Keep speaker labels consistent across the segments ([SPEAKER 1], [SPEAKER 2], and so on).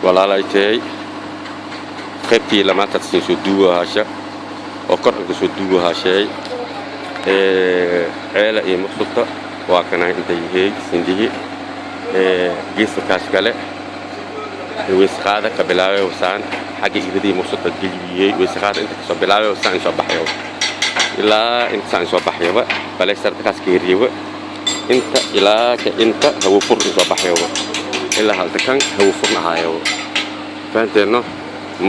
[SPEAKER 1] Walaalaytay qaybtii lamaantaad siin soo duuga haasha oo kor anka soo duuga haashay ceela iyo muqsulta waa kana inta yahay sindihi geeska kaas kale weysqaada ka bilaabay wasaan xagga iridii muqsulta geliyey weysqaada inta kasoo bilaabay wasaan soo baxayo ilaa inta saan soo baxayaba baleysarta kaas ka heriyewa inta ilaa ka inta hawo fur soo baxayaba ilaa halta kan hawo furna ahaayo fahanteeno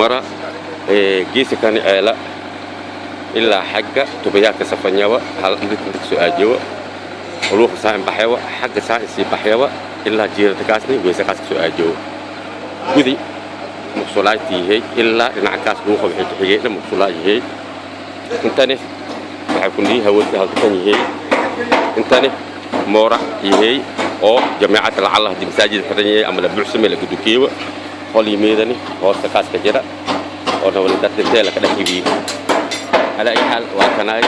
[SPEAKER 1] mara geeska kan ceela ilaa xagga tubayaadka safanyawa hal irid inta kasoo aajiwa luuqa saan baxayaba xagga saan sii baxayaba ilaa jiirata kaasni weyse kaas kasoo aajiwa gudi muqsulaayta yahay ilaa dhinaca kaas luuqa waxay ka xigeen dhan muqsulaa yahay intani waxay ku nihi hawada halkan yahay intani moora yahay oo jamaacada lacala hadii masaajid xiran yahay ama la buuxsamay la gudukeeyo hol yimeedani hoosta kaas ka jira oo nawal dadka intee la ka dhex iibiyey على أي حال وكناي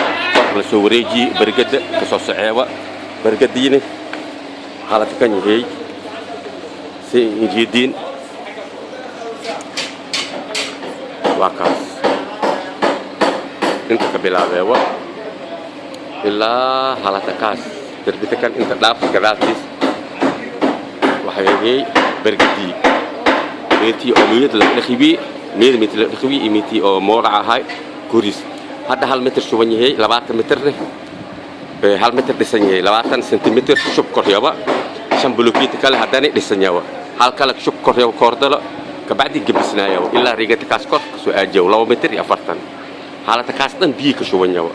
[SPEAKER 1] قبل سوريجي برقد قصص عيوة برقديني حالة كان هي سي جدين وكاس انت قبل عيوة إلا حالة كاس تربيت كان انت لاف كذاتيس وحيي برقدي ميتي أو ميت الخبي ميت ميت الخبي ميتي أو مورع هاي كوريس hadda 1 mitir shuban yahay 20 mitirne 1 mitir dhisan yahay 20 sentimitir shub koryaba 5 bulukiit kale haddana dhisan yahay hal kale shub koryaba koordalo kabacdi gabisnaayo ilaa riigata kaas kor soo aajiyo 2 mitir iyo 40 xaalada kaas dhan biyo ka shuban yahay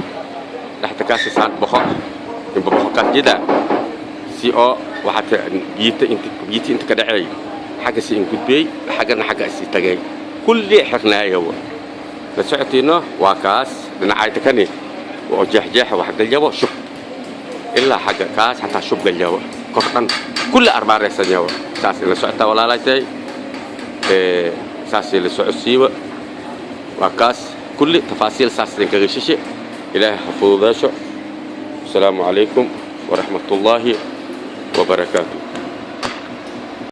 [SPEAKER 1] dhaxta kaas saan boqo in boqo kaas jida si oo waxa biyita inta ka dhacay xagga si in gudbay xaggana xagga si tagay kulli xirnaayo la socotiino waa kaas dhinacayta kani oo jeexjeexa wax galyabo shub ilaa xagga kaas xataa shub galyabo kor dhan kulli arbaaraysanyawo saas la socotaa walaalaytay saas la socodsiiba waa kaas kulli tafaasiil saas idinkaga shishe ilaahay ha fududaasho asalaamu calaykum waraxmatullaahi wabarakaatu.